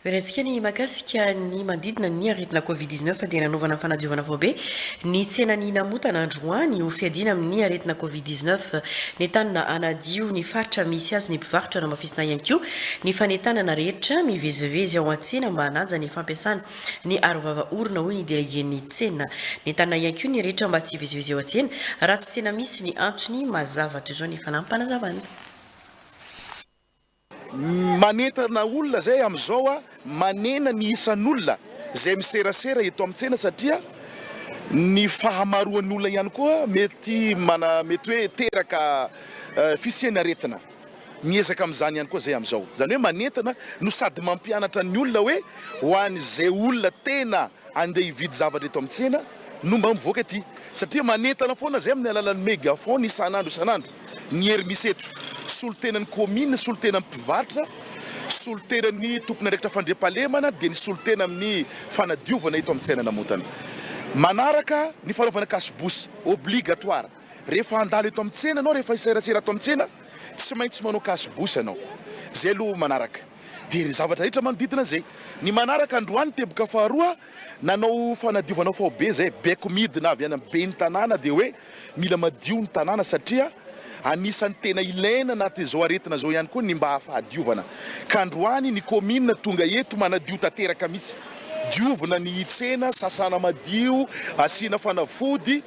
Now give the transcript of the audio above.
Hoerentsika ny mahakasika ny manodidina ny aretina Covid 19 dia nanaovana fanadiovana faobe ny tsenan'i Namotana androany ho fiadiana amin'ny aretina Covid 19. Nentanina hanadio ny faritra misy azy ny mpivarotra namafisina ihany koa ny fanentanana rehetra mivezivezy ao an-tsena mba hanaja ny fampiasana ny arovava orona hoy ny delegen'ny tsena. Nentanina ihany koa ny rehetra mba tsy hivezivezy ao an-tsena raha tsy tena misy ny antony mazava toy izao ny fanampinazavana. Manentana olona zay amizao a, manena ny isan'olona zay miserasera eto amin'ny tsena satria ny fahamaroan'ny olona ihany koa mety mana mety hoe teraka fisian'ny aretina. Miezaka amin'izany ihany koa zay amizao. Zany hoe manentana no sady mampianatra ny olona hoe ho an'izay olona tena andeha hividy zavatra eto amin'ny tsena no mba mivoaka aty satria manentana foana zay amin'ny alalan'ny megaphone isan'andro isan'andro. Ny hery misy eto, solontenan'ny kaominina, solontenan'ny mpivarotra, solontenan'ny tompon'andraikitra fandriampahalemana dia ny solontena amin'ny fanadiovana eto amin'ny tsena Namontana. Manaraka ny fanaovana cache-bouche, obligatoire. Rehefa handalo eto amin'ny tsena ianao, rehefa hiserasera ato amin'ny tsena, tsy maintsy manao cache-bouche ianao. Izay aloha manaraka. Dia ny zavatra rehetra manodidina izay. Ny manaraka androany teboka faharoa, nanao fanadiovana faobe izay, baiko midina avy any amin'ny ben'ny tanàna dia hoe, Mila madio ny tanàna satria anisan'ny tena ilaina anatin'izao aretina izao ihany koa ny mba fahadiovana. Ka androany ny kaominina tonga eto manadio tanteraka mihitsy. Diovina ny tsena, sasana madio, asiana fanafody.